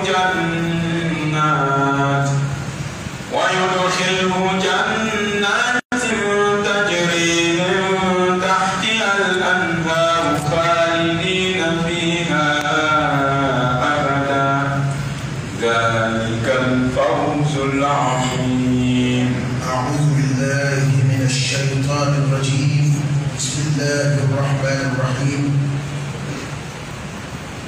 جنات ويدخله جنات تجري من تحتها الأنهار خالدين فيها أبدا ذلك الفوز العظيم. أعوذ بالله من الشيطان الرجيم. بسم الله الرحمن الرحيم.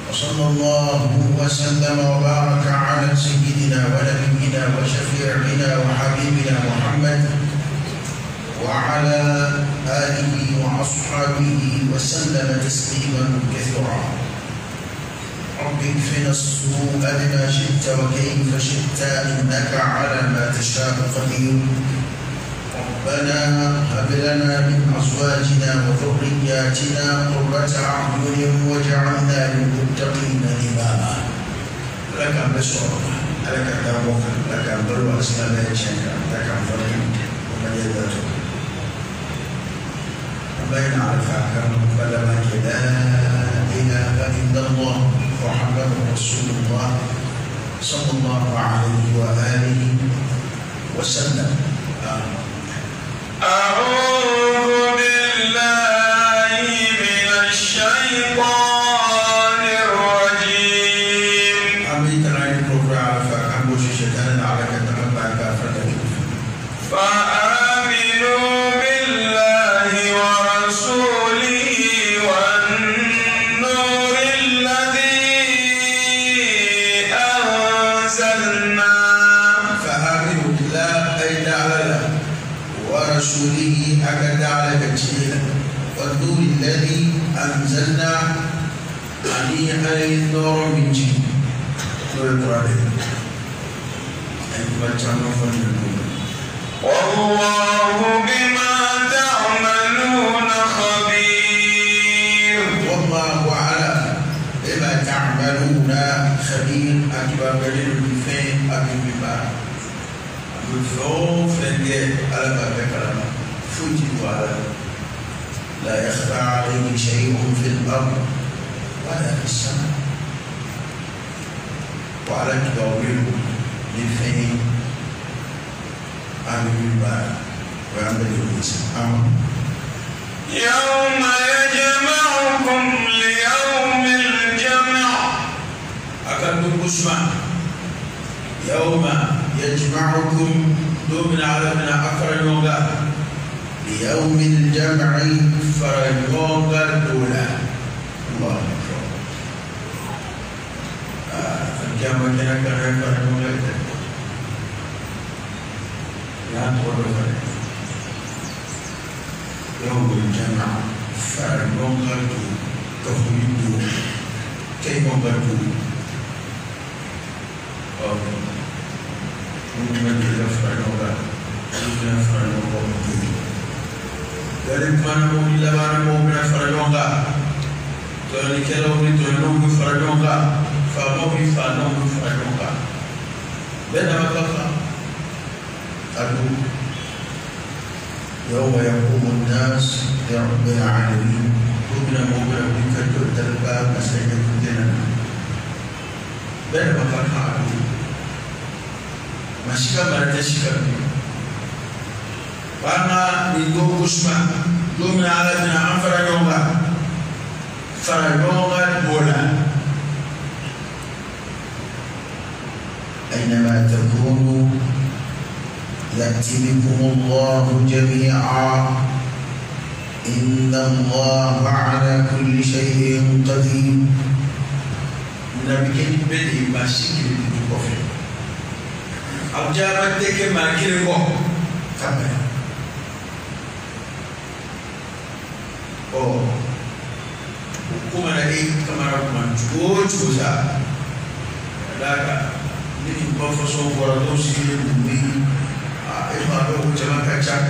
وصلى الله وسلم وبارك على سيدنا ونبينا وشفيعنا وحبيبنا محمد وعلى آله وأصحابه وسلم تسليما كثيرا. رب اكفنا السوء بما شئت وكيف شئت إنك على ما تشاء قدير. ربنا هب لنا من أزواجنا وذرياتنا قرة أعين واجعلنا للمتقين إماما. لك بشر لك دعوك لك بر أسلام لك فرق ومن يدته بين عرفك فلما لا إله إلا الله محمد رسول الله صلى الله عليه وآله وسلم. أعوذ بالله من الشيطان الرجيم. فآمنوا بالله ورسوله والنور الذي أنزلنا. فآمنوا بالله أي تعالى ورسوله أكد على كتير والنور الذي أنزلنا عليه أي نور من جن نور القرآن. والله بما تعملون خبير. والله على بما تعملون خبير. أكبر دليل الفين أكبر بما لا يخفى عليه شيء في الأرض ولا في السماء. وعلى كبير لفين يوم يجمعكم ليوم الجمع. يوم يجمعكم دومنا على أفرنوغا ليوم الجمع فرنوغا الأولى. الله أكبر. الجمع كان فرنوغا يوم الجمع فرنوغا كفرنوغا كيف dari mana mau bila mana mau bina faradonga, tuan kalau ni tuan nunggu faradonga, famo ni fano faradonga, benda apa apa? Aduh, يوم يقوم الناس لرب العالمين، bina mau bina bina dalba masaya kudena, benda apa apa? Aduh, masih kamar tasik Bana ni dokusma domina ala bina an fara ɲɔgɔn kan fara ɲɔgɔn kan b'o la. أينما تكونوا يأتي بكم الله جميعا إن الله على كل شيء قدير. Nabikeni bɛɛ ma si kelen dugu kɔfɛ. A jaabi tɛ kɛ maa kelen kɔ ka bɛn. O ko mana e kamara kuma cogo o cogo sa ka d'a kan ni nin kuma fɔsɔn bɔra dɔw sigilen don ni e ma dɔw ko caman ka ca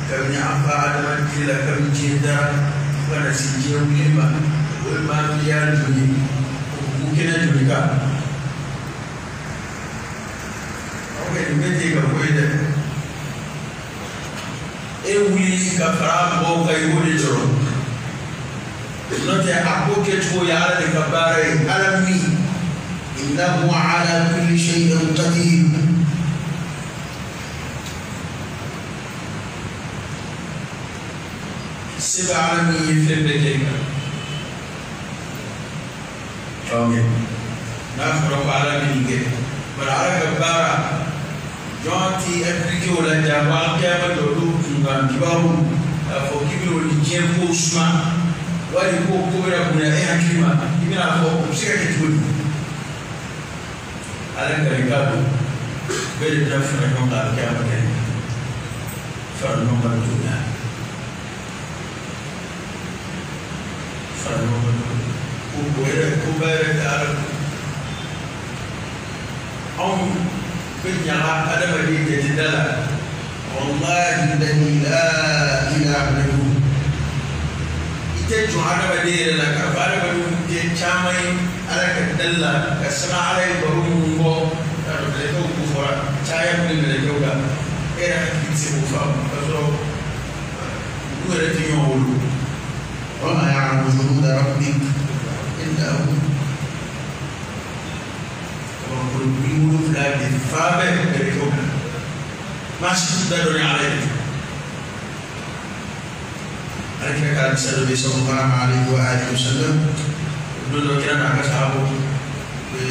kabini an fa adama tile la kabini diɲɛ dara fo ka na se diɲɛ wuli ma o ye maa miliyari joli o k'u kɛnɛ joli kan aw kɛ nin bɛɛ t'e ka ko ye dɛ e wuli ka fara mɔgɔw kan i b'o de jɔrɔ. N'o tɛ a ko kɛcogo ye Ala de ka baara ye Ala min إنه على كل شيء قدير. Se bɛ Ala min ye fɛn bɛɛ kɛ kan. N'a fɔra ko Ala bɛ nin kɛ, bari Ala ka baara jɔn ti appliqué o la janko alikiyama jɔ don kunkan kibaru k'a fɔ k'i bɛna o ni diɲɛ kow suma wali ko ko bɛna bonya e hakili ma i bɛna fɔ o bɛ se ka kɛ cogo di? Ala kalikan don bɛɛ de bɛna fara ɲɔgɔn kan alikiyama kɛnɛ fara ɲɔgɔn kan don na fara ɲɔgɔn kan don ko o yɛrɛ ko ba yɛrɛ tɛ Ala bolo. Anw bɛ ɲaga adamaden jateda la walahi alladhi la ilaha illa hu. I tɛ jɔn adamaden yɛrɛ la k'a fɔ adamadenw tɛ caman ye Ala ka dali la ka sanga Ala ye baro minnu bɔ k'a dɔn mɛlɛkɛw ko fɔra caya min bɛ mɛlɛkɛw kan e yɛrɛ hakili tɛ se k'o faamu k'a sɔrɔ olu yɛrɛ tɛ ɲɔgɔn bolo. وما يعلم جنود ربك إلا هو. Kabakolo bi wolonfila de fa bɛ mɛlɛkɛw kan maa si t'u da dɔn ni Ala ye. Ala kira ka hadisa dɔ bɛ yen sallallahu alayhi wa alihi wa sallam. Don dɔ kira n'a ka sahabaw bɛ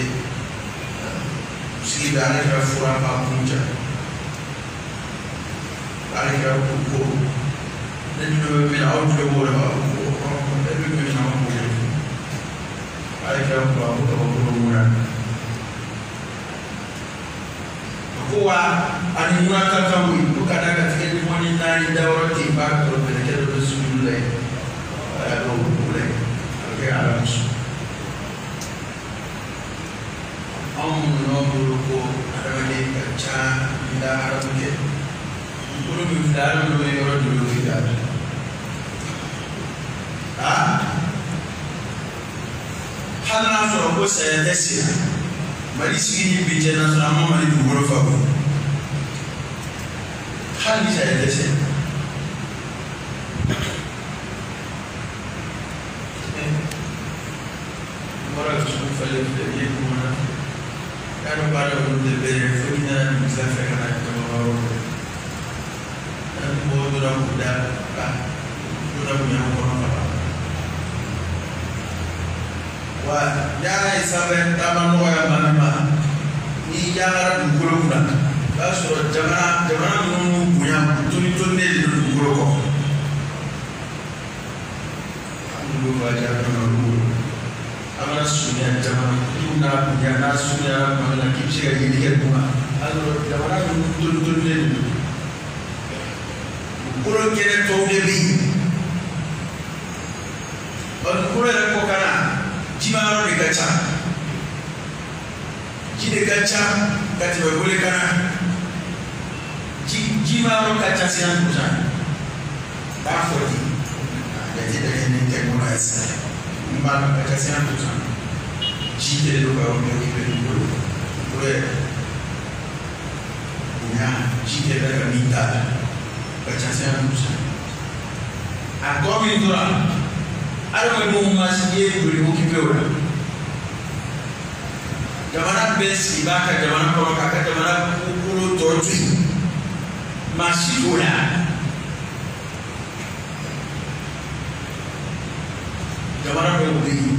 sigi bɛ Ala kira fura k'a kun ja. Ala kira ko ko ne dun bɛ min na aw tulo b'o la ko ne dun bɛ min na aw b'o de fɔ. Ala kira ko a ko kabakolo mun na. A ko wa ani muna ka kan koyi ko ka d'a kan tigɛ ni mɔni naani dayɔrɔ tɛ yen b'a kɔrɔ mɛlɛkɛ dɔ bɛ sujudu la yen a y'a dɔn o la yen a bɛ kɛ Ala muso. Anw minnu n'anw bolo ko adamaden ka ca ni da haramu kɛ dugukolo min filɛ hali n'o ye yɔrɔ joli o filɛ a hali n'a sɔrɔ ko saya tɛ sen na Mali sigi ni bi cɛ n'a sɔrɔ an ma Mali dugukolo fa koyi hali ni saya tɛ sen na. N bɔra ka sugu falen filɛ i ye kuma na y'a dɔn baara ninnu tɛ bɛɛ ye fo n'i nana dugutila fɛ ka na jama yɔrɔ dɔ la ni mɔgɔw donna k'u da ka donna bonya kɔnɔ ka ban. Wa ni Ala ye sanfɛ taama nɔgɔya maa min ma n'i yaalara dugukolo kunna i b'a sɔrɔ jamana ninnu n'u bonya toni toninen de don dugukolo kɔ. An b'olu ka jaabi olu bolo. An mana surunya jamana kulu n'a bonya n'a surunyara tuma min na k'i bɛ se ka yeli kɛ duguma a sɔrɔ jamana ninnu toni toninen de don. Dugukolo kɛnɛ tɔw de bɛ yen. Wa dugukolo yɛrɛ kɔ ka na jima yɔrɔ de ka ca ji de ka ca ka tɛmɛ wele ka na jima yɔrɔ ka ca sisan kusan n b'a fɔ ten a jate dalen ni tɛ kɔnɔ ye sisan n b'a dɔn ka ca sisan kusan ji kɛlen don ka yɔrɔ bɛɛ kɛ dugukolo dugukolo yɛrɛ bonya ji kɛlen bɛ ka min ta ka ca sisan kusan a tɔ min tora adamadenw ma ye joli occupé o la jamana bɛɛ sigi b'a ka jamana kɔnɔ k'a ka jamana kolo tɔ to yen maa si t'o la. Jamana dɔw bɛ yen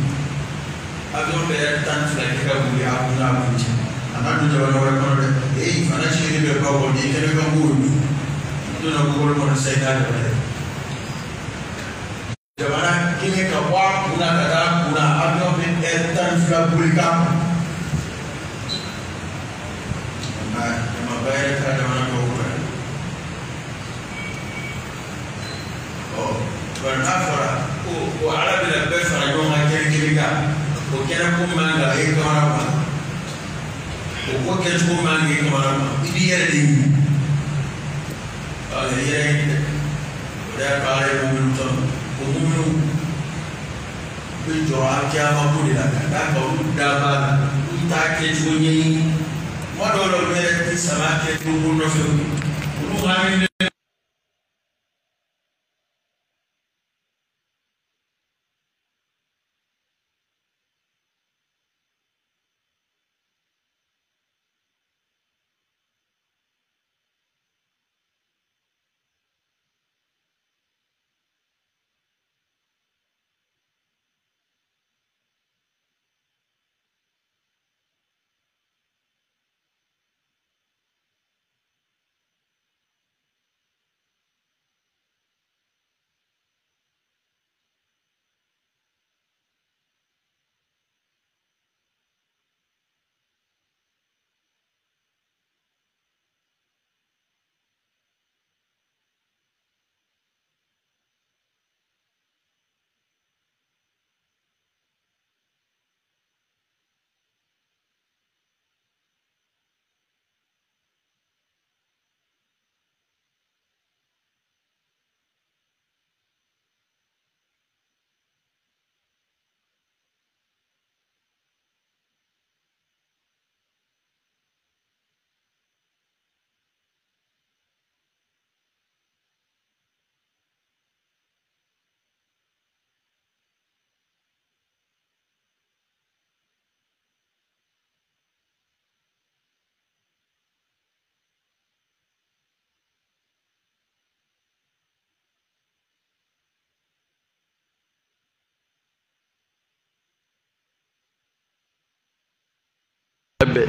avion bɛ 12 kɛ ka boli a kun n'a kun cɛ a ma don jamana wɛrɛ kɔnɔ dɛ ee fana sigilen bɛ ba kɔ nin ye kɛnɛ kan ko don i donna kolo kɔnɔ sisan i t'a dɔn dɛ. Jamana kelen ka bɔ a kun na ka taa kun na avion bɛ 12 boli k'a kun. Nka jamaba yɛrɛ taara jamana dɔw kɔnɔ ɔ bari n'a fɔra ko ko Ala bɛna bɛɛ fara ɲɔgɔn kan kɛnɛ kelen kan o kɛnɛ ko man kan e kamana ma o ko kɛcogo man kan e kamana ma i b'i yɛrɛ de ɲini i yɛrɛ ɲini dɛ o de y'a to Ala ye mɔminu tɔn o mɔminu bɛ jɔ alikiyama ko de la ka d'a kan olu da b'a la olu t'a kɛcogo ɲɛɲini kuma dɔw la olu yɛrɛ tɛ sama kɛcogo ko nɔfɛ olu hami. Bɛɛ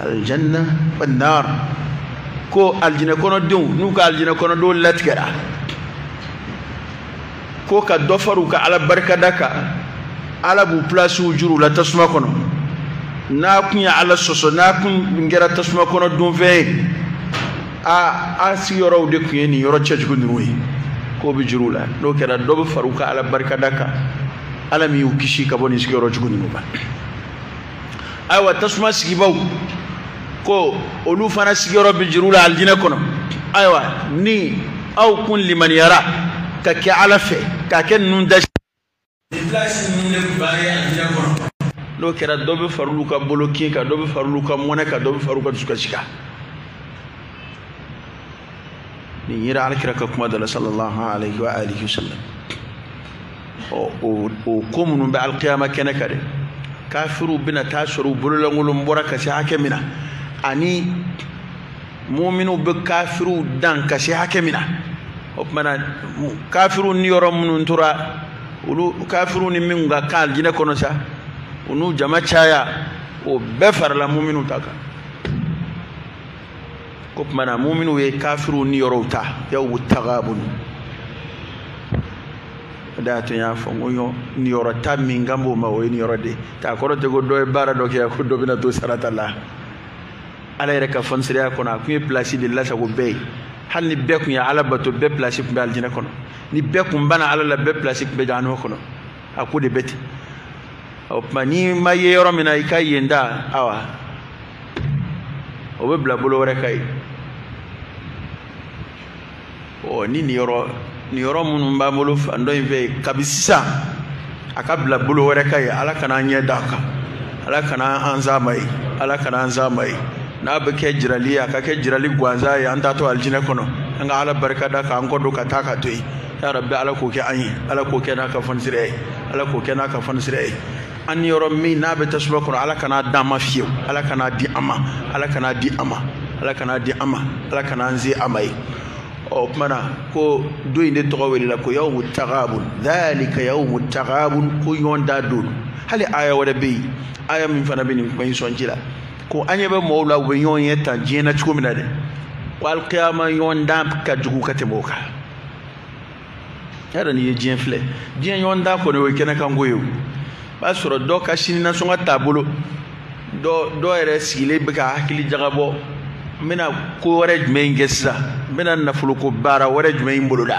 aljanna wan nar, ko aljinɛ kɔnɔdenw n'u ka aljinɛ kɔnɔdenw latigɛra ko ka dɔ far'u ka Ala barikada kan, Ala b'u pilasiw juru la tasuma kɔnɔ. N'a kun ye Ala sɔsɔ, n'a kun kɛra tasuma kɔnɔ donfɛn ye, a sigiyɔrɔw de kun ye nin yɔrɔ cɛjugu ninnu ye, k'o bɛ juru la. N'o kɛra dɔ bɛ far'u ka Ala barikada kan, Ala min y'u kisi ka bɔ nin sigiyɔrɔ jugu ninnu ma. Ayiwa tasuma sigibaw ko olu fana sigiyɔrɔ bɛ juru la alijinɛ kɔnɔ. Ayiwa ni aw kun limaniyara ka kɛ Ala fɛ, k'a kɛ ninnu da nin pilasi ninnu de tun b'a ye alijinɛ kɔnɔ. N'o kɛra dɔ bɛ far'olu ka bolokin kan, dɔ bɛ far'olu ka mɔnɛ kan, dɔ bɛ far'u ka dusukasi kan. Nin yera Alakira ka kuma dɔ la sallallahu alayhi wa alihi wa sallam. Ɔ o ko minnu bɛ alikiyama kɛnɛ kan dɛ, kafiruw bɛna taa sɔrɔ u bololankolon bɔra ka se hakɛ min na, ani muminiw bɛ kafiruw dan ka se hakɛ min na. O tuma na kafiruw ni yɔrɔ minnu tora, olu kafiruw ni minnu ka kan alijinɛ kɔnɔ sa, u n'u jama caya, o bɛɛ farala muminiw ta kan. Ko tuma na muminiw ye kafiruw ni yɔrɔw ta, yawmu tagabun. O de y'a to n y'a fɔ n ko niyɔrɔ ta min kan b'o ma, o ye niyɔrɔ de ye. K'a kɔrɔ tɛ ko dɔ ye baara dɔ kɛ ko dɔ bɛna to sarata la. Ala yɛrɛ ka fɔnisireya kɔnɔ, a kun ye pilasi de lasago bɛɛ ye. Hali ni bɛɛ kun ye Ala bato, bɛɛ pilasi kun bɛ alijinɛ kɔnɔ. Ni bɛɛ kun banna Ala la, bɛɛ pilasi kun bɛ jahanama kɔnɔ. A ko de bɛ ten. O tuma n'i ma ye yɔrɔ min na i ka yen da, awa o bɛ bila bolo wɛrɛ kan yen. Ɔ ni nin yɔrɔ minnu b'an bolo fan dɔ in fɛ, kabi sisan a ka bila bolo wɛrɛ kan yen. Ala kana an ɲɛ d'a kan, Ala kana an s'a ma yen, Ala kana an s'a ma yen. N'a bɛ kɛ jirali ye, a ka kɛ jirali gansan ye, an t'a to alijinɛ kɔnɔ. An ka Ala barika da k'an kɔ don ka taa ka to yen. Ya Rabbi, Ala k'o kɛ an ye, Ala k'o kɛ n'a ka fɔnisiriya ye, Ala k'o kɛ n'a ka fɔnisiriya ye. An ni yɔrɔ min n'a bɛ tasuma kɔnɔ, Ala kana d'an ma fiyewu, Ala kana di an ma, Ala kana di an ma, Ala kana di an ma, Ala kana an se a ma ye. Ɔ tuma na ko don in de tɔgɔ welela ko yawmu tagabun, dhalika yawmu tagabun, ko ɲɔgɔn da don. Hali aya wɛrɛ bɛ yen, aya min fana bɛ nin kuma in sɔn ji la, ko an ɲɛ bɛ mɔgɔw la u bɛ ɲɔgɔn ye tan diɲɛ na cogo min na dɛ, ko alikiyama ɲɔgɔn dan ka jugu ka tɛmɛ o kan. Yadɔ n'i ye diɲɛ filɛ, diɲɛ ɲɔgɔn dan kɔni o ye kɛnɛkanko ye. O b'a sɔrɔ dɔ ka sini nasɔngɔ t'a bolo, dɔ yɛrɛ sigilen bɛ ka hakili jagabɔ, n bɛna ko wɛrɛ jumɛn kɛ sisan, n bɛna nafoloko baara wɛrɛ jumɛn in boloda.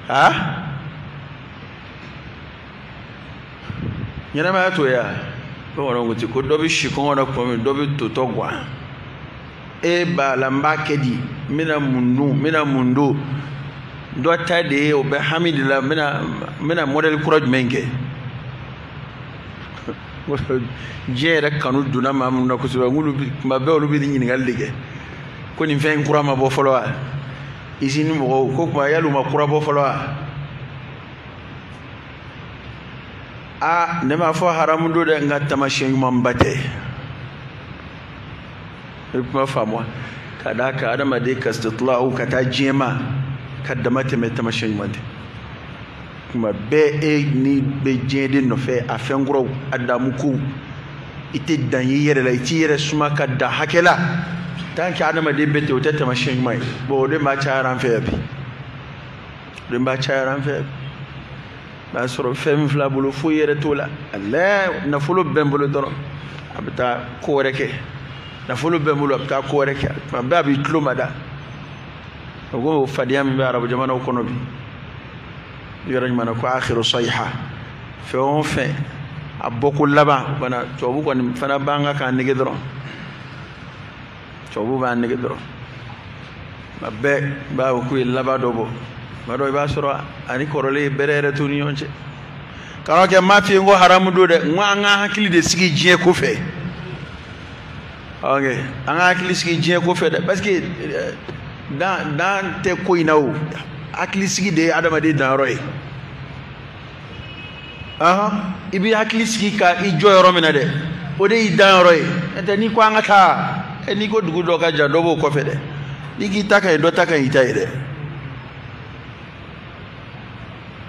Ha ɲɛnamaya t'o ye wa? Bamananw ko ten ko dɔ bɛ si kɔngɔ na tuma min, dɔ bɛ totɔ guwan. E b'a la n b'a kɛ di, n bɛna mun dun, n bɛna mun don. Dɔ ta de ye o bɛ hami de la, n bɛna mɔdɛli kura jumɛn kɛ. Diɲɛ yɛrɛ kanu donna maa minnu na kosɛbɛ, nk'olu tuma bɛɛ olu bɛ nin ɲininkali de kɛ ko nin fɛn in kura ma bɔ fɔlɔ wa? Izini mɔgɔw ko kuma yali u ma kura bɔ fɔlɔ wa? Aa ne m'a fɔ haramu don dɛ, nka taamasiyɛn ɲumanba tɛ. I bɛ kuma faamu wa? Ka d'a kan adamaden ka istitlaw ka taa diɲɛ ma ka dama tɛmɛ taamasiyɛn ɲuman tɛ. Tuma bɛɛ e ni bɛ diɲɛ de nɔfɛ, a fɛn kuraw, a damu kow, i tɛ dan y'i yɛrɛ la, i t'i yɛrɛ suma ka dan hakɛ la. Tant que adamaden bɛ ten, o tɛ taamasiyɛn ɲuman ye. Bon o de b'a cayara an fɛ yan bi, o de b'a cayara an fɛ yan bi. O b'a sɔrɔ fɛn min filɛ a bolo foyi yɛrɛ t'o la, alɛ nafolo bɛ n bolo dɔrɔn a bɛ taa ko wɛrɛ kɛ, nafolo bɛ n bolo a bɛ taa ko wɛrɛ kɛ, tuma bɛɛ a b'i tulo mada. O ko fadenya min bɛ arabu jamanaw kɔnɔ bi, yɔrɔ jumɛn na ko akhiru sayiha, fɛn o fɛn a bɔko laban fana tubabu kɔni fana b'an kan k'an nege dɔrɔn, tubabu b'an nege dɔrɔn. Tuma bɛɛ b'a fɔ k'u ye laban dɔ bɔ, tuma dɔ i b'a sɔrɔ ani kɔrɔlen bɛrɛ yɛrɛ t'u ni ɲɔgɔn cɛ. Karamɔgɔkɛ n m'a f'i ye n ko haramu don dɛ, n ko an ka hakili de sigi diɲɛ ko fɛ. Ok, an ka hakili sigi diɲɛ ko fɛ dɛ, parce que dan tɛ ko in na o. Hakili sigi de ye adamaden danyɔrɔ ye. I b'i hakili sigi ka i jɔ yɔrɔ min na dɛ, o de y'i danyɔrɔ ye. N'o tɛ n'i ko an ka taa, n'i ko dugu dɔ ka jan, dɔ b'o kɔfɛ dɛ. N'i k'i ta ka ɲi, dɔ ta ka ɲi i ta ye dɛ.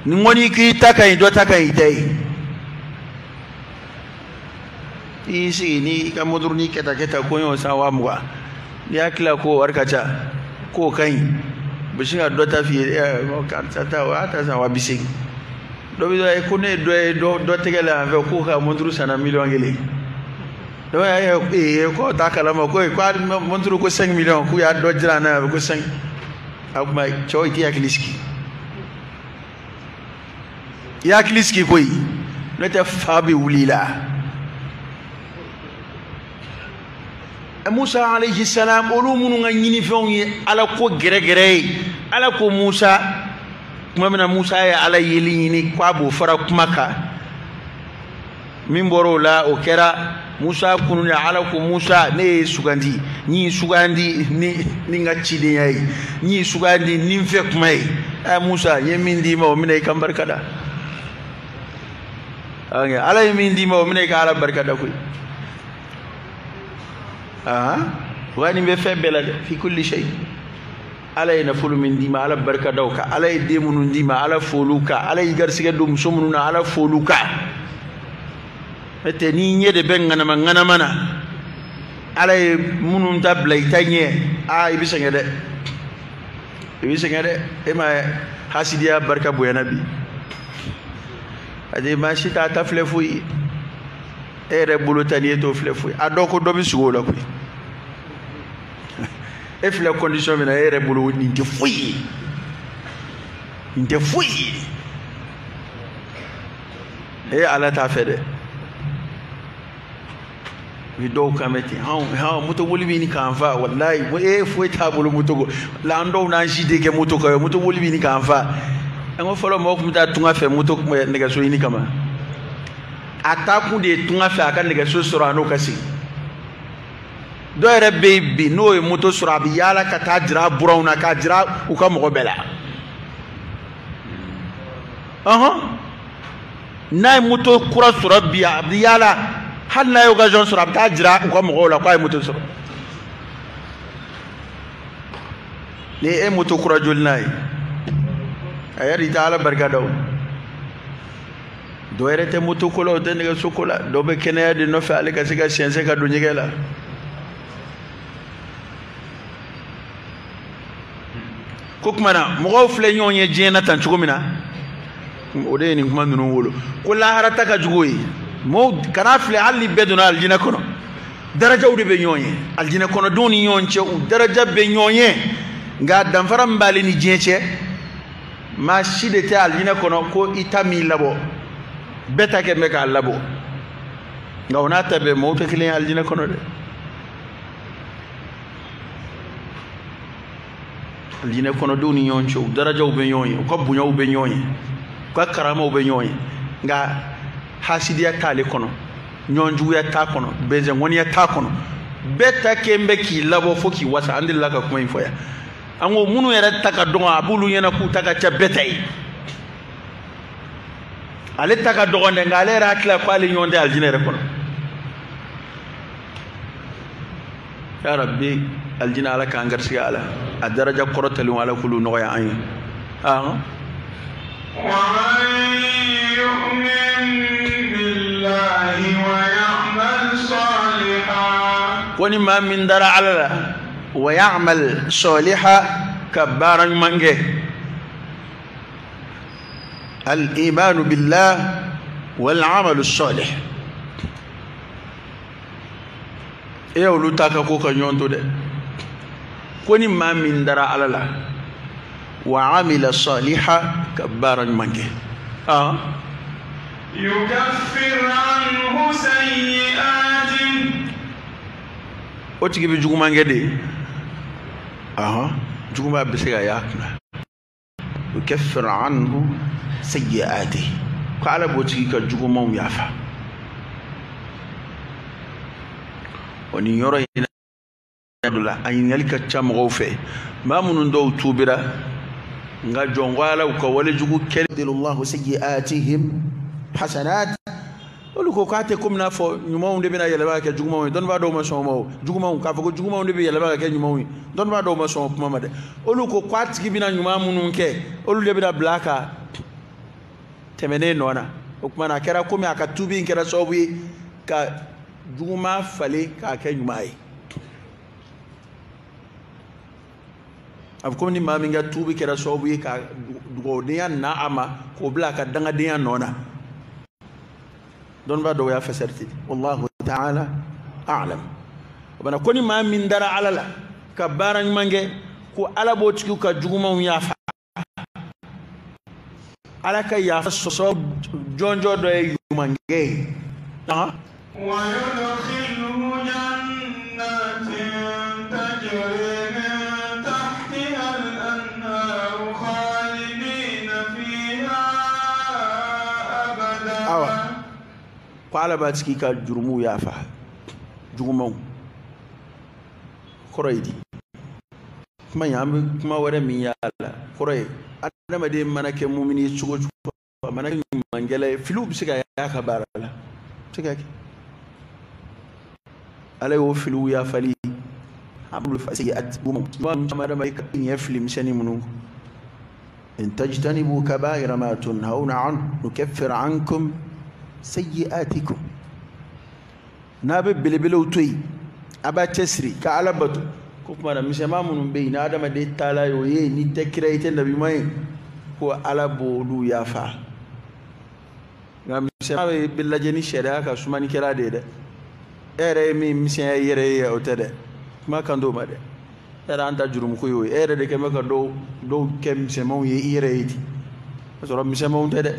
Ni n ko n'i k'i ta ka ɲi, dɔ ta ka ɲi i ta ye. I y'i sigi n'i ka motoroni kɛta kɛta ko n y'o san 20,000, n'i y'a tila k'o wari ka ca, k'o ka ɲi, u bɛ sin ka dɔ ta f'i ye, karisa ta o y'a ta san 80,000. Dɔ bɛ ye ko ne ye dɔ ye dɔ tɛgɛ la yan fɛ k'o ka monturu sanna 1,000,000. Dɔ b'a ye k'o t'a kalama ko k'a monturu ko 5 millions, k'u y'a dɔ jira an na yan fɛ ko 5. A kuma cɛw, i t'i hakili sigi. I hakili sigi koyi, n'o tɛ fa bɛ wuli i la. Musa alayhi salam, olu minnu ka ɲinifɛnw ye Ala ko gɛrɛgɛrɛ ye, Ala ko Musa, tuma min na Musa ye Ala yeli ɲini k'a b'o fara kuma kan, min bɔra o la o kɛra Musa kunun, Ala ko Musa, ne ye sugandi, n y'i sugandi ni n ka cidenya ye, n y'i sugandi ni n fɛ kuma ye. Musa, n ye min d'i ma o minɛ i ka n barika da. Ala ye min d'i ma o minɛ i ka Ala barika da koyi. Wa nin bɛ fɛn bɛɛ la dɛ, fi kulli shay. Ala ye nafolo min d'i ma, Ala barika da o kan. Ala ye den minnu d'i ma, Ala f'olu kan. Ala y'i garisigɛ don muso minnu na, Ala f'olu kan. N'o tɛ n'i ɲɛ de bɛ ŋanama ŋanama na, Ala ye minnu ta bila i ta ɲɛ, i bɛ sɛgɛn dɛ, i bɛ sɛgɛn dɛ. E ma hasidiya barika bonyana bi, parce que maa si t'a ta filɛ foyi ye, e yɛrɛ bolo ta n'i ye t'o filɛ foyi. A dɔw ko dɔ bɛ sigi o la koyi. E filɛ condition min na, e yɛrɛ bolo nin tɛ foyi ye, nin tɛ foyi ye. E Ala t'a fɛ dɛ. Bi dɔw kan bɛ ten, hɔn moto boli bɛ ɲini k'an fa, walayi e foyi t'a bolo moto ko la, an dɔw n'an si tɛ kɛ moto kan ye, moto boli bɛ ɲini k'an fa. An ko fɔlɔ mɔgɔw tun bɛ taa tunga fɛ moto nɛgɛso ɲini kama, a taakun de ye tunga fɛ a ka nɛgɛso sɔrɔ a n'o ka sigi. Dɔw yɛrɛ bɛ yen bi, n'o ye moto sɔrɔ a bɛ yaala ka taa jira buranw na, k'a jira u ka mɔgɔ bɛɛ la. N'a ye moto kura sɔrɔ bi, a bɛ yaala, hali n'a ye occasion sɔrɔ a bɛ taa jira u ka mɔgɔw la k'a ye moto sɔrɔ. Ni e moto kura joli n'a ye, a yɛrɛ i tɛ Ala barika da o. Dɔ yɛrɛ tɛ moto ko la, o tɛ nɛgɛso ko la, dɔ bɛ kɛnɛya de nɔfɛ ale ka se ka sɛnsɛn ka don ɲɛgɛn la. Ko tuma na mɔgɔw filɛ ɲɔgɔn ye diɲɛ na tan cogo min na, o de ye nin kuma ninnu wolo ko lahara ta ka jugu ye. Mɔgɔw kana filɛ, hali ni bɛɛ donna alijinɛ kɔnɔ, darajaw de bɛ ɲɔgɔn ye alijinɛ kɔnɔdenw ni ɲɔgɔn cɛ, u daraja bɛ ɲɔgɔn ye. Nka danfara min b'ale ni diɲɛ cɛ, maa si de tɛ alijinɛ kɔnɔ ko i ta m'i labɔ, bɛɛ ta kɛ bɛ k'a labɔ. Nka o n'a ta bɛɛ, mɔgɔw tɛ kelen ye alijinɛ kɔnɔ dɛ. Alijinɛ kɔnɔdenw ni ɲɔgɔn cɛ, u darajaw bɛ ɲɔgɔn ye, u ka bonyaw bɛ ɲɔgɔn ye, u ka karamaw bɛ ɲɔgɔn ye. Nka hasidiya t'ale kɔnɔ, ɲɔgɔn juguya t'a kɔnɔ, bɛnzɛnŋɔniya t'a kɔnɔ. Bɛɛ ta kɛ bɛ k'i labɔ fo k'i wasa. An delila ka kuma in fɔ yan, an ko minnu yɛrɛ ta ka dɔgɔn, a b'olu ɲɛna k'u ta ka ca bɛɛ ta ye. Ale ta ka dɔgɔn dɛ, nka ale yɛrɛ hakili la k'ale ɲɔgɔn tɛ alijinɛ yɛrɛ kɔnɔ. Ya Rabbi, alijinɛ Ala k'an garisigɛ a la, a daraja kɔrɔtalen Ala k'olu nɔgɔya an ye. Ko ni maa min dara Ala la, wa ya'mal saliha, ka baara ɲuman kɛ. Al-imanu billah wal amalu salih. E y'olu ta ka ko ka ɲɔgɔn to dɛ. Ko ni maa min dara Ala la, wa amila saliha, ka baara ɲuman kɛ. Yukaffir anhu sayyi'atihi. O tigi bɛ juguman kɛ de. Juguman bɛ se ka y'a kunna. Yukaffir anhu sayyi'atihi. Ko Ala b'o tigi ka jugumanw yafa. O nin yɔrɔ in na, a ɲininkali ka ca mɔgɔw fɛ, maa minnu dɔw tuubira, nka jɔn ko Ala u ka walejugu kɛlen. Yubdilullahu sayyi'atihim hasanat. Olu ko k'a tɛ komi n'a fɔ ɲumanw de bɛna yɛlɛma ka kɛ jugumanw ye. Dɔnnibaa dɔw ma sɔn o ma, o jugumanw k'a fɔ ko jugumanw de bɛ yɛlɛma ka kɛ ɲumanw ye, dɔnnibaa dɔw ma sɔn o kuma ma dɛ. Olu ko k'a tigi bɛna ɲuman minnu kɛ, olu de bɛna bila a ka tɛmɛnen nɔ na. O tuma na a kɛra komi a ka tuubi in kɛra sababu ye ka juguman falen k'a kɛ ɲuman ye. A bɛ komi ni maa min ka tuubi kɛra sababu ye ka dugawudenya na a ma k'o bila a ka dangadenya nɔ na. Dɔnnibaa dɔw y'a fasari ten, wallahu ta'ala a'lam. O bana ko ni maa min dara Ala la ka baara ɲuman kɛ, ko Ala b'o tigiw ka jugumanw yafa. Ala ka yafa sɔsɔ jɔnjɔn dɔ ye ɲumankɛ ye. ويدخله جنات تجري من تحتها الأنهار خالدين فيها أبدا. Awa ko Ala b'a tigi ka jurumuw yafa, jugumanw. Kɔrɔ ye di? Kuma in an bɛ kuma wɛrɛ min y'a la, kɔrɔ ye adamaden mana kɛ mumini ye cogo o cogo, a mana kɛ ɲumankɛla ye, filiw bɛ se ka y'a ka baara la, a bɛ se ka kɛ. Ala y'o filiw yafali a bolo fasigi a adamaden ka ɲɛ fili misɛnnin minnu in tajtanibu kabaira ma tunhawna anhu nukaffir ankum sayyi'atikum. N'a bɛ belebelew to yen, a b'a cɛsiri ka Ala bato. Ko kuma na misɛnman minnu bɛ yen ni adamaden taala ye o ye, n'i tɛ kira ye, i tɛ nabiɲuman ye, ko Ala b'olu yafa. Nka misɛnman bɛ lajɛ ni sariya ka sumanikɛla de ye dɛ. E yɛrɛ ye min misɛnya i yɛrɛ ye o tɛ dɛ, kuma kan t'o ma dɛ. E yɛrɛ an ta jurumuko ye o ye, e yɛrɛ de kɛ bɛ ka dɔw kɛ misɛnmanw ye i yɛrɛ ye ten, k'a sɔrɔ misɛnmanw tɛ dɛ.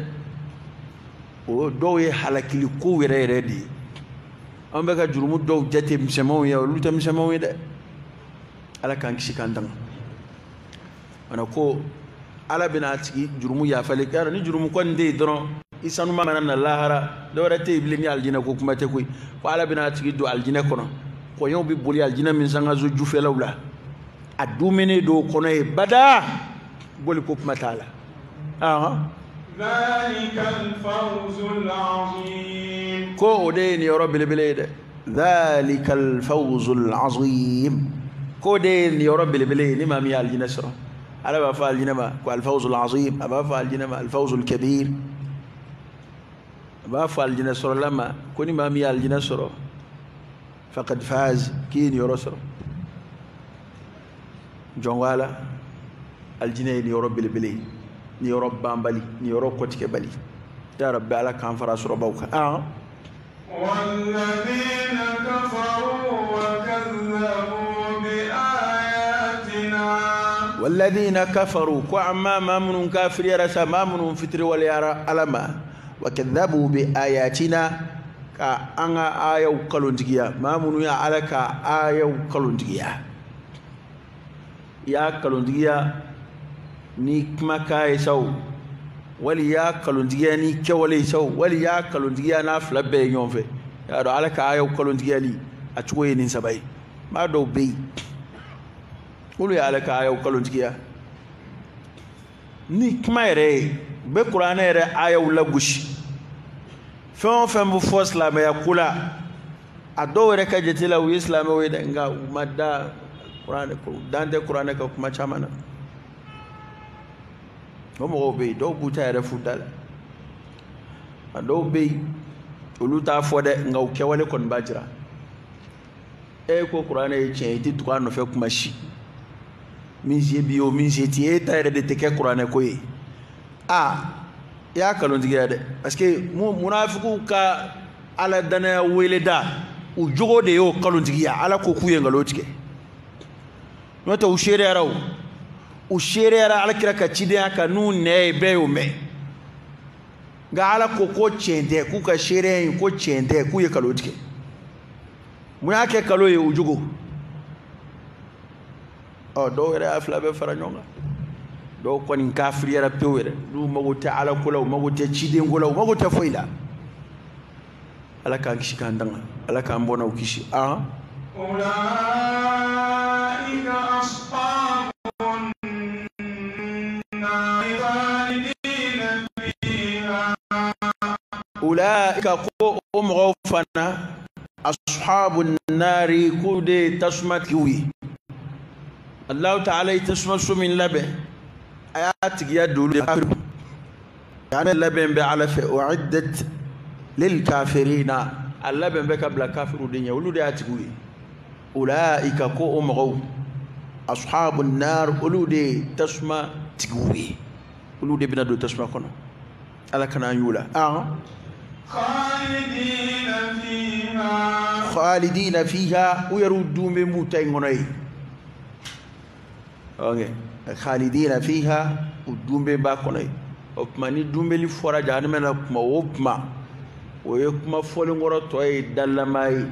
O dɔw ye halakili kow yɛrɛ yɛrɛ de ye. An bɛ ka jurumu dɔw jate misɛnmanw ye, olu tɛ misɛnmanw ye dɛ. Ala k'an kisi k'an tanga. Mana ko Ala bɛna a tigi jurumu yafali kɛ, ni jurumu kɔni tɛ yen dɔrɔn, i sanuma mana na lahara, dɔwɛrɛ tɛ yen bilen ni alijinɛ ko kuma tɛ koyi. Ko Ala bɛna a tigi don alijinɛ kɔnɔ, kɔɲɔw bɛ boli alijinɛ min sangaso jufɛlaw la, a dumuni don kɔnɔ ye bada, boli ko kuma t'a la. Ko o de ye nin yɔrɔ belebele ye dɛ. Dhalika al-fawzul azim, ko de ye nin yɔrɔ belebele ye ni maa min ye alijinɛ sɔrɔ. Ala b'a fɔ alijinɛ ma ko al-fawzul azim, a b'a fɔ alijinɛ ma al-fawzul kabir, a b'a fɔ alijinɛ sɔrɔla ma ko ni maa min ye alijinɛ sɔrɔ faqad faz, k'i ye nin yɔrɔ sɔrɔ. Jɔn ko Ala, alijinɛ ye nin yɔrɔ belebele ye, nin yɔrɔ banbali, nin yɔrɔ kɔtigɛbali. Ya Rabbi, Ala k'an fara sɔrɔbaw kan. والذين كفروا وكذبوا بآياتنا. والذين كفروا ko amma ma minnu kafiriyara sa, ma minnu fitiriwaleyara Ala ma, وكذبوا بآياتنا ka an ka ayaw kalontigiya, maa minnu ye Ala ka ayaw kalontigiya. I y'a kalontigiya ni kumakan ye sa o, wali y'a kalontigiya ni kɛwale ye sa o, wali y'a kalontigiya n'a fila bɛɛ ye ɲɔgɔn fɛ. Y'a dɔn Ala ka ayaw kalontigiyali a cogo ye nin saba ye. Maa dɔw bɛ yen, olu ye Ala ka ayaw kalontigiya ni kuma yɛrɛ ye, u bɛ kuranɛ yɛrɛ ayaw lagosi. Fɛn o fɛn bɛ fɔ silamɛya ko la, a dɔw yɛrɛ ka jate la u ye silamɛw ye dɛ, nka u ma da kuranɛ ko, dan tɛ kuranɛ ka kuma caman na. O mɔgɔw bɛ yen, dɔw b'u ta yɛrɛ fu da la, a dɔw bɛ yen olu t'a fɔ dɛ, nka u kɛwale kɔni b'a jira. E ko kuranɛ ye tiɲɛ ye, i tɛ tugu a nɔfɛ kuma si. Min se b'i ye o, min se t'i ye, e ta yɛrɛ de tɛ kɛ kuranɛ ko ye. A i y'a kalontigiya dɛ, parce que munafikiw ka Ala danaya weleda, u jogo de y'o kalontigiya. Ala ko k'u ye nkalon tigɛ, n'o tɛ u seereyara o, u seereyara Ala kira ka cidenya kan n'u nɛ ye, bɛɛ y'o mɛn. Nka Ala ko ko tiɲɛ tɛ, k'u ka seereya in ko tiɲɛ tɛ, k'u ye nkalon tigɛ. Mun y'a kɛ nkalon ye? U jogo. Ɔ dɔw yɛrɛ y'a fila bɛɛ fara ɲɔgɔn kan. Dɔw kɔni kafiriyara pewu yɛrɛ, n'u mago tɛ Ala ko la, u mago tɛ ciden ko la, u mago tɛ foyi la. Ala k'an kisi k'an tanga, Ala k'an bɔnnaw kisi. أولئك أصحاب النار خالدين فيها. Ulaika ko o mɔgɔw fana ashabu nari, k'u de ye tasuma tigiw ye. Allahu ta'ala ye tasuma so min labɛn, a y'a tigiya don olu de kafiriw. A labɛn bɛ Ala fɛ, uiddat lil kafirina, A labɛn bɛ ka bila kafiriw de ɲɛ, olu de y'a tigiw ye. Ulaika, ko o mɔgɔw, ashabu nar, olu de ye tasuma tigiw ye, olu de bɛna don tasuma kɔnɔ. Ala kana an y'u la. Khalidina fiha, u yɛrɛw dun bɛ m'u ta in kɔnɔ yen. Ok, khalidina fiha, u dun bɛ b'a kɔnɔ yen. O tuma ni dunbeli fɔra jahanama na kuma o kuma, o ye kuma fɔlen kɔrɔ tɔ ye dalama ye,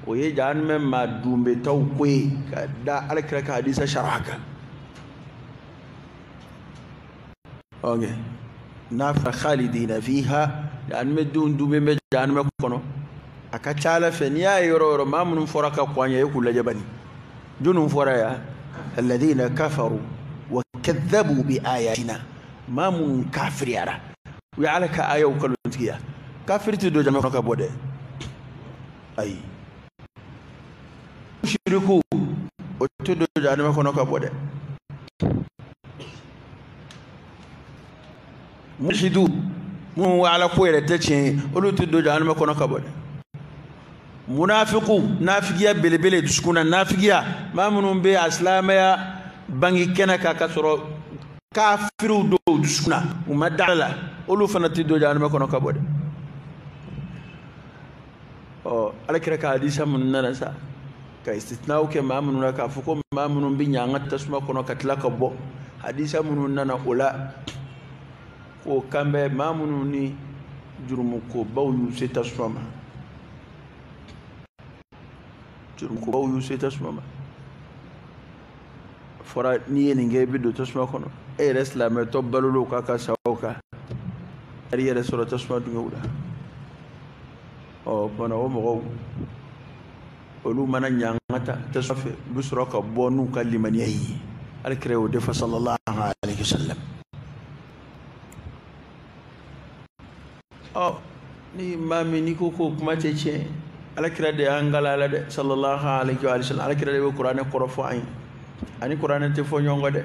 o ye jahanama maa dunbetaw ko ye ka da Alakira ka hadisa sariya kan. Ok, n'a fɔra khalidina fiha, jahanama denw dunben bɛ jahanama kɔnɔ. A ka ca Ala fɛ n'i y'a ye yɔrɔ o yɔrɔ maa minnu fɔra ka kɔn ɲɛ, e k'u lajɛ bani. Jɔnni fɔra yan? Alladhina kafaru wa kadhabu bi ayatina, maa minnu kafiriyara, u ye Ala ka ayaw kalontigiya. Kafiri tɛ don jahanama kɔnɔ ka bɔ dɛ, ayi. Mushriku, o tɛ don jahanama kɔnɔ ka bɔ dɛ. Mulhidu, minnu Ala ko yɛrɛ tɛ tiɲɛ ye, olu tɛ don jahanama kɔnɔ ka bɔ dɛ. Munafiku, nafigiya belebele dusukun na, nafigiya, maa minnu bɛ a silamɛya bange kɛnɛ kan ka sɔrɔ kafiriw dɔw dusukun na, u ma da la, olu fana tɛ don jahanama kɔnɔ ka bɔ dɛ. Ɔ, Alakira ka hadisa minnu nana sa ka istitinaw kɛ maa minnu na k'a fɔ ko maa minnu bɛ ɲanga tasuma kɔnɔ ka tila ka bɔ, hadisa minnu nana o la, k'o kan bɛ maa minnu ni jurumukobaw y'u se tasuma ma, jurumukobaw y'u se tasuma ma. Fɔra n'i ye nin kɛ i bɛ don tasuma kɔnɔ, e yɛrɛ silamɛtɔ balolo k'a ka sa o kan, a yɛrɛ sɔrɔ tasuma dungew la. Ɔ, bana o mɔgɔw, olu mana ɲanga ta tasuma fɛ, u bɛ sɔrɔ ka bɔ n'u ka limaniya ye. Alakira y'o de fɔ sallallahu alaihi wasallam. Ɔ, ni maa min n'i ko k'o kuma tɛ tiɲɛ, Alakira de y'an kala la dɛ sallallahu alaihi wa sallam. Alakira de bɛ kuranɛ kɔrɔ fɔ an ye, ani kuranɛ tɛ fɔ ɲɔgɔn kɔ dɛ.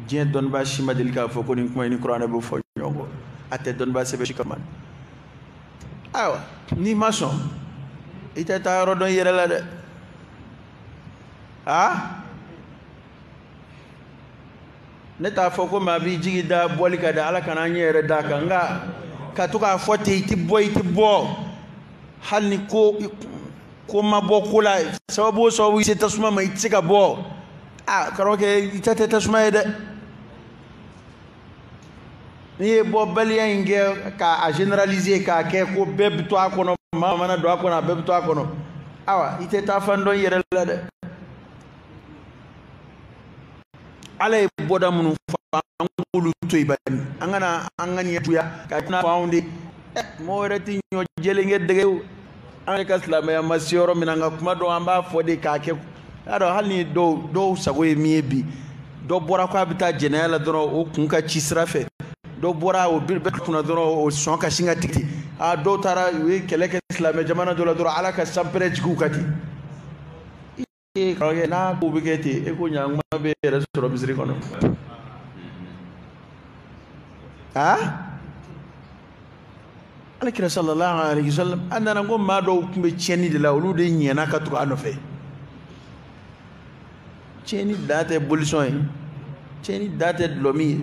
Diɲɛ dɔnnibaa si ma deli k'a fɔ ko nin kuma in ni kuranɛ bɛ fɔ ɲɔgɔn kɔ, a tɛ dɔnnibaa sɛbɛn si kama. Ayiwa, n'i ma sɔn, i tɛ taa yɔrɔ dɔn i yɛrɛ la dɛ. Aa, ne t'a fɔ ko maa b'i jigi da bɔli kan dɛ, Ala kana an ɲɛ yɛrɛ d'a kan, nka ka to k'a fɔ ten i tɛ bɔ, i tɛ bɔ, hali ni ko ma bɔ ko la, sababu o sababu i se tasuma ma, i tɛ se ka bɔ. Aa, karamɔgɔkɛ, i ta tɛ tasuma ye dɛ. N'i ye bɔbaliya in kɛ k'a généraliser k'a kɛ ko bɛɛ bɛ to a kɔnɔ, maa mana don a kɔnɔ a bɛɛ bɛ to a kɔnɔ, ayiwa, i tɛ taa fan dɔn i yɛrɛ la dɛ. Ala ye bɔda minnu fɔ, an k'olu to yen bani, an kana an ka ɲɛ juguya ka fɔ anw de. Mɔgɔ wɛrɛ tɛ ɲɔ jɛlen kɛ dɛgɛ o. An yɛrɛ ka silamɛya ma se yɔrɔ min na, an ka kuma dɔw an b'a fɔ de k'a kɛ. Y'a dɔn, hali ni dɔw sago ye min ye bi, dɔ bɔra k'a bɛ taa jɛnɛya la dɔrɔn, o kun ka ci sira fɛ. Dɔ bɔra o bɛɛ kunna dɔrɔn, o sɔn ka sin ka tigɛ ten. Aa, dɔw taara u ye kɛlɛ kɛ silamɛ jamana dɔ la dɔrɔn, Ala ka sanpɛrɛ jigin u kan ten. Ee, karamɔgɔkɛ, n'a ko bɛ kɛ ten, e ko ɲankuma bɛ yɛrɛ sɔrɔ misiri kɔnɔ. Aa, Alakira sallallahu alaihi wasallam, a nana ko maa dɔw tun bɛ tiɲɛni de la, olu de ɲɛna ka tugu a nɔfɛ. Tiɲɛni dan tɛ bolisɔn ye, tiɲɛni dan tɛ dɔlɔmin ye,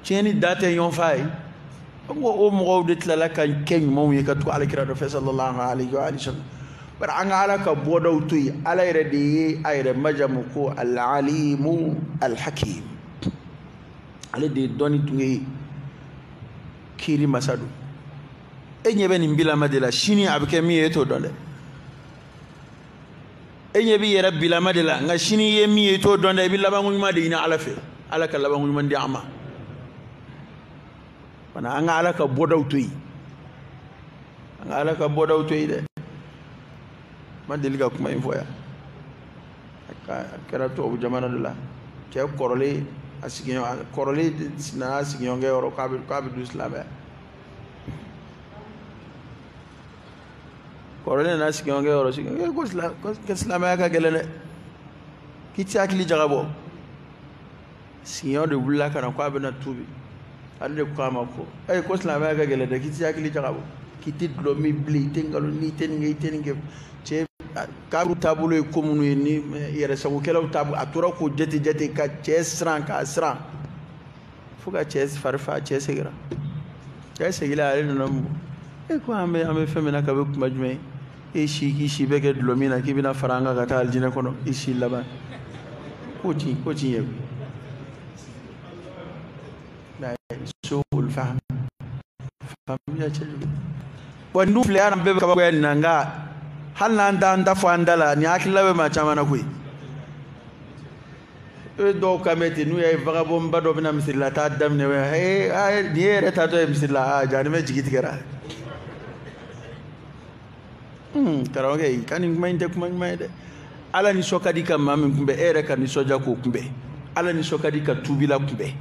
tiɲɛni dan tɛ ɲɔnfa ye. An ko o mɔgɔw de tilala ka kɛ ɲumanw ye ka tugu Alakira nɔfɛ sallallahu alaihi wa sallam. Bari an ka Ala ka bɔdaw to yen. Ala yɛrɛ de ye a yɛrɛ majamu ko al-alimu al-hakim, ale de ye dɔnni tun ye, kiiri masa don. E ɲɛ bɛ nin bilama de la, sini a bɛ kɛ min ye e t'o dɔn dɛ. E ɲɛ b'i yɛrɛ bilama de la, nka sini i ye min ye i t'o dɔn dɛ. I bɛ labanko ɲuman de ɲini Ala fɛ, Ala ka labanko ɲuman di an ma. Fana an ka Ala ka bɔdaw to yen, an ka Ala ka bɔdaw to yen dɛ. Ma deli ka kuma in fɔ yan, a kɛra tubabu jamana dɔ la, cɛ kɔrɔlen a sigiɲɔgɔn kɔrɔlen nana sigiɲɔgɔnkɛ yɔrɔ k'a bɛ don silamɛya. Kɔrɔlen nana sigiɲɔgɔnkɛ yɔrɔ, sigiɲɔgɔnkɛ ko silamɛya ka gɛlɛn dɛ, k'i tɛ hakili jagabɔ. Sigiɲɔgɔn de wulila ka na k'a bɛna tuubi. Ale de ko a ma ko ayi ko silamɛya ka gɛlɛn dɛ, k'i t'i hakili jagabɔ, k'i tɛ dulɔ min bilen, i tɛ nkalon ni i tɛ nin kɛ, i tɛ nin kɛ. Cɛ kafiriw taabolo ye ko minnu ye ni yɛrɛsagokɛlaw taabolo, a tora k'o jate jate ka cɛ siran k'a siran fo ka cɛ fari fa. Cɛ seginna, cɛ seginna, ale nana mun e ko an bɛ fɛn min na kabi kuma jumɛn, e si k'i si bɛɛ kɛ dulɔ min na k'i bɛna fara an kan ka taa alijinɛ kɔnɔ i si laban, ko ti ɲɛ. Su'ul fahm, faamuya cɛjugu. Wa n'u filɛ an bɛɛ bɛ kabakoya nin na, nka hali n'an t'an ta fɔ an da la, nin hakilila bɛ maa caman na koyi. E bɛ dɔw kan mɛn ten, n'u y'a ye vagabond ba dɔ bɛna misiri la taa daminɛ, ee nin ye yɛrɛ taatɔ ye misiri la, aa ja ni bɛ jigi tigɛra. Karamɔgɔkɛ i ka nin kuma in tɛ kuma ɲuman ye dɛ. Ala nisɔn ka di ka maa min kunbɛn, e yɛrɛ ka nisɔndiya k'o kunbɛn. Ala nisɔn ka di ka tuubila kunbɛn.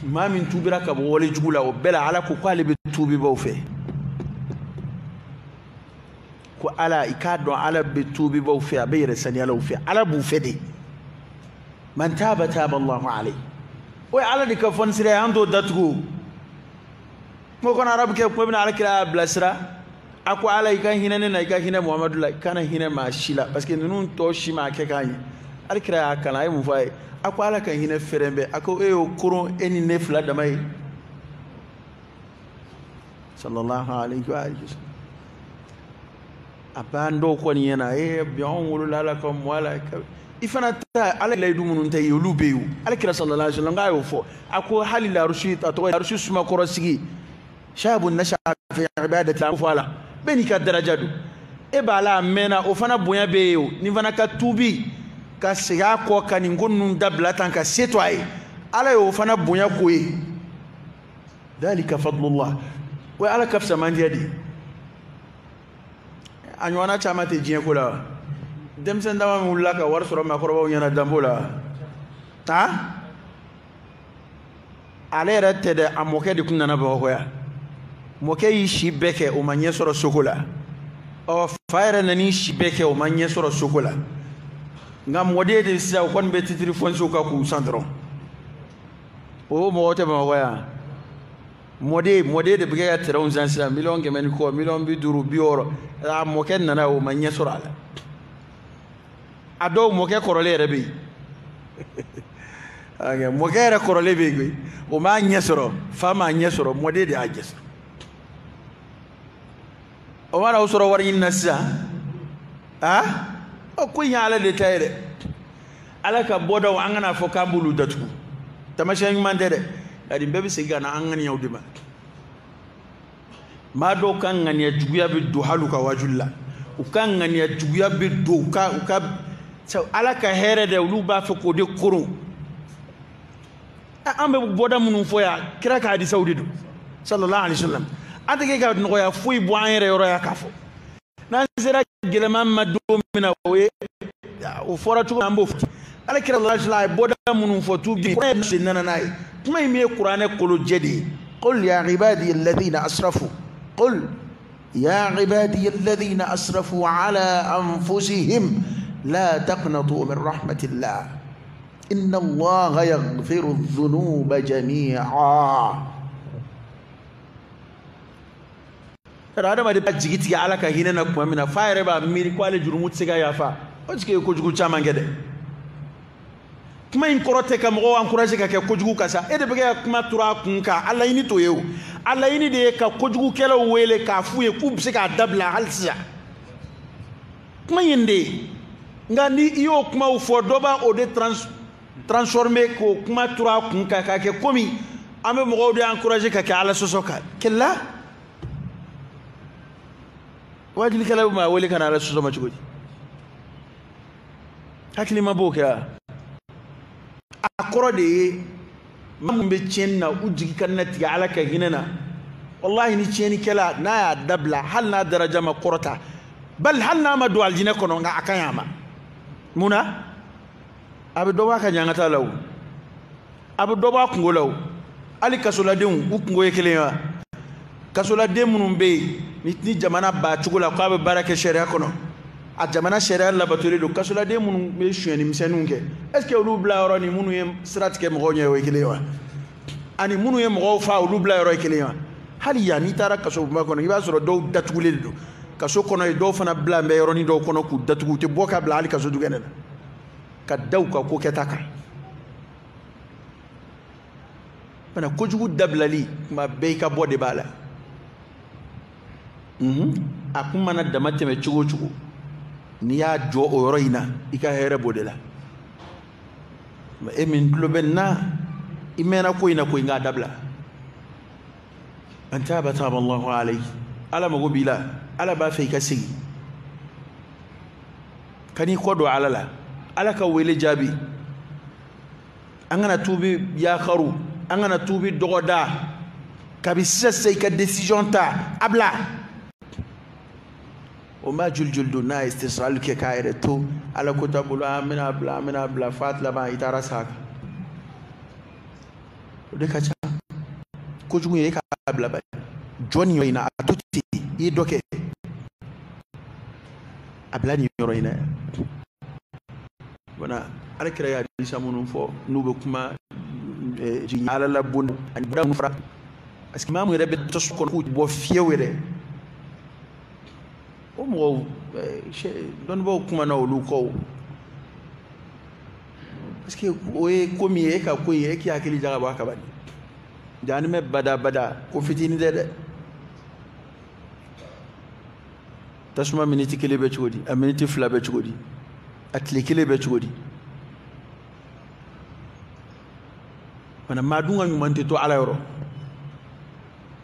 Maa min tuubira ka bɔ wale jugu la, o bɛɛ la Ala ko k'ale bɛ tuubibaw fɛ. Ko Ala, i k'a dɔn Ala bɛ tuubibaw fɛ, a bɛ yɛrɛ saniyalaw fɛ, Ala b'u fɛ de. Man taaba taaba Allahu alayhi. O ye Ala de ka fɔnisira ye, an t'o datugu. Kungo kɔnɔ arabukɛ kuma bɛna Ala kira y'a bilasira. A ko Ala i ka hinɛ ne na, i ka hinɛ Muhamadu la, i kana hinɛ maa si la, parce que ninnu tɔ si ma kɛ k'a ɲɛ. Ala kira y'a kalan, a ye mun fɔ a ye? A ko Ala ka hinɛ fɛrɛn bɛɛ. A ko e y'o koron e ni ne fila dama ye. Sallallahu alayhi wa sallam. A b'an dɔw kɔni ɲɛna, e bi anw wolola Ala ka mɔ ala. I fana ta Ala layidu minnu ta ye, olu bɛ yen o. Ala kira sallallahu alayhi wa sallam k'a y'o fɔ. A ko hali larusi, a tɔgɔ larusi sumakɔrɔ sigi, shabu nasha'a fi ibadati la, fɔ a la. Bɛɛ n'i ka daraja don. E b'a la a mɛnna, o fana bonya bɛ yen o. Ni fana ka tuubi ka segin a kɔ ka nin ko ninnu dabila tan ka se to a ye, Ala y'o fana bonya k'o ye. Dhalika fadlullah. O ye Ala ka fisamandiya de ye. A ɲɔgɔnna caman tɛ diɲɛ ko la wa? Denmisɛn dama min wulila ka wari sɔrɔ maakɔrɔbaw ɲɛna danbo la, ha? Ale yɛrɛ tɛ dɛ, a mɔkɛ de tun nana Bamakɔ yan. Mɔkɛ y'i si bɛɛ kɛ, o ma ɲɛ sɔrɔ soko la. Ɔ fa yɛrɛ nan'i si bɛɛ kɛ, o ma ɲɛ sɔrɔ soko la. Nka mɔden de sisan, o kɔni bɛ titiri fɔnsiw kan k'u san dɔrɔn. O mɔgɔ tɛ Bamakɔ yan. Mɔden de bɛ kɛ ka terrain san sisan, 100 000 ni kɔ, 50 000, 60. A mɔkɛ nana, o ma ɲɛ sɔrɔ a la. A dɔw mɔkɛ kɔrɔlen yɛrɛ bɛ yen. Mɔkɛ yɛrɛ kɔrɔlen bɛ yen koyi. O m'a ɲɛ sɔrɔ, fa m'a ɲɛ sɔrɔ, mɔden de y'a ɲɛ sɔrɔ. O mana o sɔrɔ wari ɲini na sisan, ah, ɔ ko in ye Ala de ta ye dɛ. Ala ka bɔdaw an kana fɔ k'an b'olu datugu. Tamasiyɛn ɲuman tɛ dɛ. Nka nin bɛɛ bɛ segin ka na an ŋaniyaw de ma. Maa dɔw ka ŋaniya juguya bɛ don hali u ka wajuli la. U ka ŋaniya juguya bɛ don u ka Ala ka hɛrɛ dɛ, olu b'a fɛ k'o de koron. An bɛ bɔda minnu fɔ yan, kira ka hadisaw de don. Sallallahu alayhi wa sallam. An tɛ kɛ ka nɔgɔya foyi bɔ an yɛrɛ yɔrɔ ya k'a fɔ. N'an sera gɛlɛman ma don min na, o ye o fɔra cogo min an b'o fɔ. Ala kira sallallahu alayhi wa sallam a ye bɔda minnu fɔ tuubi de nana n'a ye. Kuma in min ye kuranɛ kolojɛ de ye. Qul ya ibadi alladhina asrafu, qul ya ibadi alladhina asrafu ala anfusihim la taqnatu min rahmatillah inna Allaha yaghfiru dhunuba jami'a. Adamaden b'a jigi tigɛ Ala ka hinɛ na tuma min na, f'a yɛrɛ b'a miiri ko ale jurumu tɛ se ka yafa. O tigi ye kojugu caman kɛ dɛ. Kuma in kɔrɔ tɛ ka mɔgɔw encourager ka kɛ kojugu ka sa. E de bɛ kɛ ka kuma turu a kun kan, a laɲini t'o ye o. A laɲini de ye ka kojugukɛlaw wele k'a f'u ye k'u bɛ se k'a dabila hali sisan. Kuma in de ye. Nka ni i y'o kumaw fɔ, dɔ b'a o de transformer k'o kuma turu a kun kan k'a kɛ komi an bɛ mɔgɔw de encourager ka kɛ Ala sɔsɔ kan. Kɛlɛ wajilikɛla bɛ maa wele ka na Ala sɔsɔ ma cogo di? Hakili ma b'o kɛ wa? A kɔrɔ de ye maa min bɛ tiɲɛni na, u jigi ka na tigɛ Ala ka hinɛ na. Walahi ni tiɲɛnikɛla n'a y'a dabila, hali n'a daraja ma kɔrɔta, bali hali n'a ma don alijinɛ kɔnɔ, nka a ka ɲi a ma. Mun na? A bɛ dɔ bɔ a ka ɲangata la o, a bɛ dɔ bɔ a kungo la o. Hali kasoladenw, u kungo ye kelen ye wa? Kasoladen minnu bɛ yen ni jamana b'a cogo la k'a bɛ baara kɛ sariya kɔnɔ, a jamana sariya labatolen don, kasoladen minnu bɛ sonyɛni misɛnninw kɛ, est ce que olu bila yɔrɔ ni minnu ye sira tigɛ mɔgɔw ɲɛ, o ye kelen ye wa? Ani minnu ye mɔgɔw fa olu bila yɔrɔ ye kelen ye wa? Hali yan n'i taara kaso bonba kɔnɔ i b'a sɔrɔ dɔw datugulen de don kaso kɔnɔ yen, dɔw fana bila bɛ yɔrɔnin dɔw kɔnɔ k'u datugu, u tɛ bɔ ka bila hali kaso dukɛnɛ na, ka da u ka ko kɛta kan. Bana kojugu dabilali kuma bɛɛ i ka bɔ de b'a la. A kun mana dama tɛmɛ cogo o cogo, n'i y'a jɔ o yɔrɔ in na i ka hɛrɛ b'o de la. E min tulo bɛ nin na, i mɛnna ko in na ko in k'a dabila. Man taaba taaba Allahu alayhi. Ala mago b'i la, Ala b'a fɛ i ka segin. Kan'i kɔ don Ala la, Ala ka wele jaabi. An kana tuubi yakaru, an kana tuubi dɔgɔda. Kabi sisan sisan i ka décision ta, a bila. O ma joli joli don n'a ye istisral kɛ k'a yɛrɛ to Ala ko t'a bolo, an bɛna bila, an bɛna bila f'a laban i taara s'a kan. O de ka ca. Kojugu ye e k'a bila bani. Jɔ nin yɔrɔ in na, a to ten, i ye dɔ kɛ. A bila nin yɔrɔ in na. Bana Ala kira ye hadisa minnu fɔ n'u bɛ kuma Ala la bon ani bɔda minnu fara. Parce que maa min yɛrɛ bɛ tasuma kɔnɔ k'u bɔ fiyewu yɛrɛ. O mɔgɔw dɔnnibaaw kumana olu kɔ o. Parce que o ye ko min ye, e ka ko in e k'i hakili jagabɔ a kan bani. Jahanamɛ bada bada ko fitinin tɛ dɛ. Tasuma miniti kelen bɛ cogo di, a miniti fila bɛ cogo di, a tile kelen bɛ cogo di. Fana maa dun ka ɲuman tɛ to Ala yɔrɔ.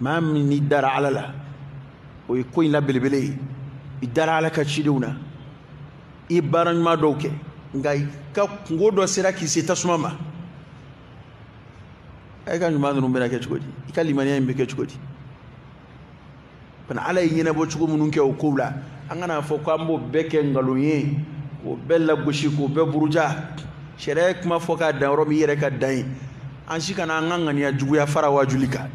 Maa min n'i dara Ala la, o ye ko in la belebele ye. I dara Ala ka cidenw na, i ye baara ɲuman dɔw kɛ, nka i ka kungo dɔ sera k'i se tasuma ma. E ka ɲuman ninnu bɛna kɛ cogo di? I ka limaniya in bɛ kɛ cogo di? Fana Ala ye ɲɛnabɔ cogo minnu kɛ o kow la, an kana fɔ k'an b'o bɛɛ kɛ nkalon ye, k'o bɛɛ lagosi, k'o bɛɛ buruja. Sariya ye kuma fɔ k'a dan yɔrɔ min, i yɛrɛ ka dan ye. An si kana an ka ŋaniya juguya fara wajuli kan.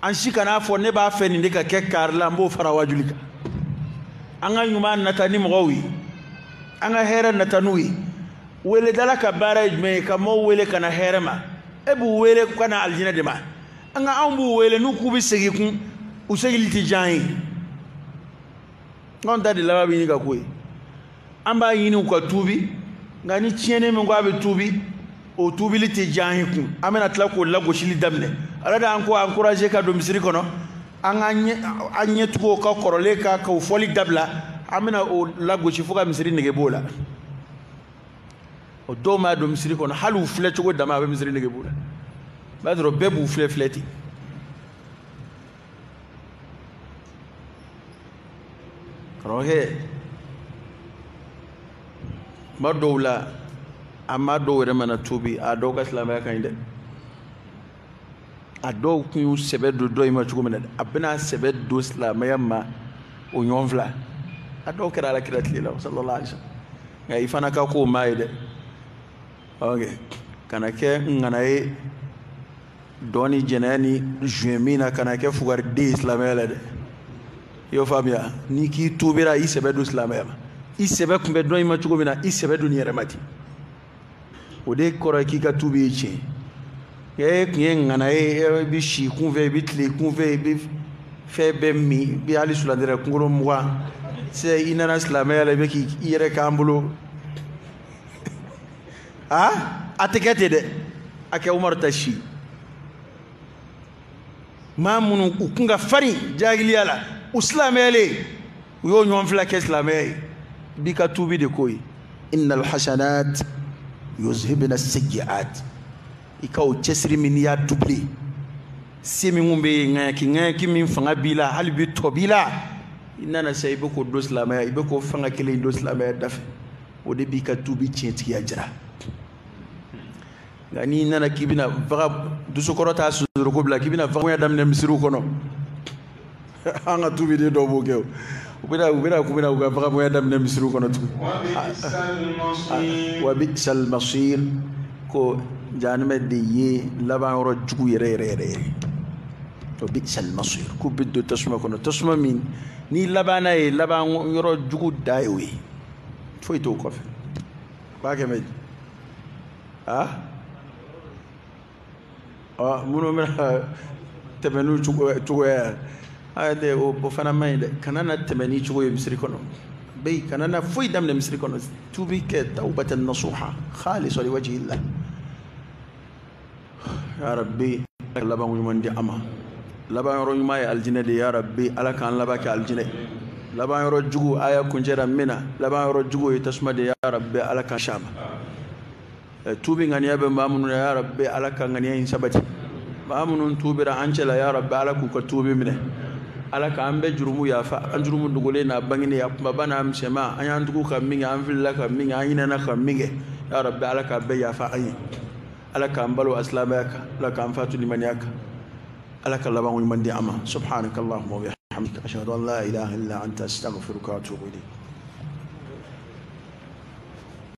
An si kana fɔ ne b'a fɛ nin de ka kɛ kari la, n b'o fara wajuli kan. An ka ɲuman nata ni mɔgɔw ye, an ka hɛrɛ nata n'u ye. Weledala ka baara ye jumɛn ye? Ka mɔgɔw wele ka na hɛrɛ ma. E b'u wele ka na alijinɛ de ma. An ka anw b'u wele n'u k'u bɛ segin kun, u segili tɛ diya an ye. Anw ta de laban bɛ ɲini ka k'o ye. An b'a ɲini u ka tuubi, nka ni tiɲɛni min ko a bɛ tuubi, o tuubili tɛ diya an ye kun. An bɛna tila k'o lagosili daminɛ. Ala de y'an ko encourager ka don misiri kɔnɔ, an ka an ɲɛ tugu o ka kɔrɔlen kan k'o fɔli dabila, an bɛna o lagosi fo ka misiri nege b'o la. O dɔw m'a don misiri kɔnɔ, hali u filɛ cogo dama a bɛ misiri nege b'o la. I b'a sɔrɔ bɛɛ b'u filɛ filɛ ten. Karamɔgɔkɛ, kuma dɔw la a ma dɔw yɛrɛ mana tuubi, a dɔw ka silamɛya ka ɲi dɛ. A dɔw kun y'u sɛbɛ don dɔ in ma cogo min na dɛ, a bɛna sɛbɛ don silamɛya ma o ɲɔgɔn fila. A dɔw kɛra Ala kira tile la sallallahu alaihi wasallam. Nka i fana ka k'o maa ye dɛ. Ok, kana kɛ ŋana ye dɔn ni jɛnɛya ni zuye min na, kana kɛ fugariden ye silamɛya la dɛ. I y'o faamuya? N'i k'i tuubira, i sɛbɛ don silamɛya ma. I sɛbɛ kun bɛ dɔn in ma cogo min na, i sɛbɛ don nin yɛrɛ ma ten. O de kɔrɔ ye k'i ka tuubi ye tiɲɛ ye. E kun ye ŋana ye, e bɛ si kun fɛ, i bɛ tile kun fɛ, i bɛ fɛn bɛɛ min, i bɛ hali sulandɛrɛ kunkolo mugan. Sisan i nana silamɛya la, i bɛ k'i yɛrɛ k'an bolo. A tɛ kɛ ten dɛ. A kɛ Umaru ta si. Maa minnu u kun ka farin jahiliya la, u silamɛyalen, u y'o ɲɔgɔn fila kɛ silamɛya ye. B'i ka tuubi de k'o ye. Innal hasanat yuzhibna sayyi'at. I ka o cɛsiri min n'i y'a doublé, se min kun bɛ yen, ŋaɲaki ŋaɲaki min fanga b'i la, hali bi tɔ b'i la, i nana sisan i bɛ k'o don silamɛya, i bɛ k'o fanga kelen don silamɛya dafɛ. O de b'i ka tuubi tiɲɛtigiya jira. Nka n'i nana k'i bɛna vaga dusukɔrɔ t'a sosoroko bila, k'i bɛna vagabond daminɛ misiriw kɔnɔ, an ka tuubiden dɔw b'o kɛ o. U bɛna k'u bɛna u ka vagabond daminɛ misiriw kɔnɔ tugun. Wa bi'sal masir, ko jahanamɛ de ye laban yɔrɔ jugu yɛrɛ yɛrɛ yɛrɛ yɛrɛ. Wa bi'sal masir, k'u bɛ don tasuma kɔnɔ, tasuma min ni labanna ye laban yɔrɔ jugu da ye o ye, foyi t'o kɔfɛ. B'a kɛ mɛ di? Minnu bɛna tɛmɛ n'u cogoya ye a tɛ o fana man ɲi dɛ. Kana na tɛmɛ n'i cogo ye misiri kɔnɔ bɛyi, kana na foyi daminɛ misiri kɔnɔ. Tuubi kɛ tawbatan nasuha khalisa liwajhillah. Ya rabbi, laban ɲuman di an ma. Laban yɔrɔ ɲuman ye alijinɛ de ye. Ya rabbi, ala k'an laban kɛ alijinɛ. Laban yɔrɔ jugu aya kuncɛra min na, laban yɔrɔ jugu ye tasuma de ye. Ya rabbi, ala k'an s'a ma. Tuubi ŋaniya bɛ maa minnu na, ya rabbi, ala ka ŋaniya in sabati. Maa minnu tuubira an cɛ la, ya rabbi, ala k'u ka tuubi minɛ. Ala k'an bɛɛ jurumu yafa, an jurumu dogolen n'a bangenen, a kunbaba n'a misɛnman, an y'an tugu ka min kɛ, an filila ka min kɛ, an ɲinɛna ka min kɛ, ya rabbi, ala k'a bɛɛ yafa an ye. Ala k'an balo a silamɛya kan, ala k'an fatu limaniya kan, ala ka laban ɲuman di an ma. Subhanaka allahumma wa bihamdika, ashhadu an la ilaha illa anta, astaghfiruka wa atubu ilayk.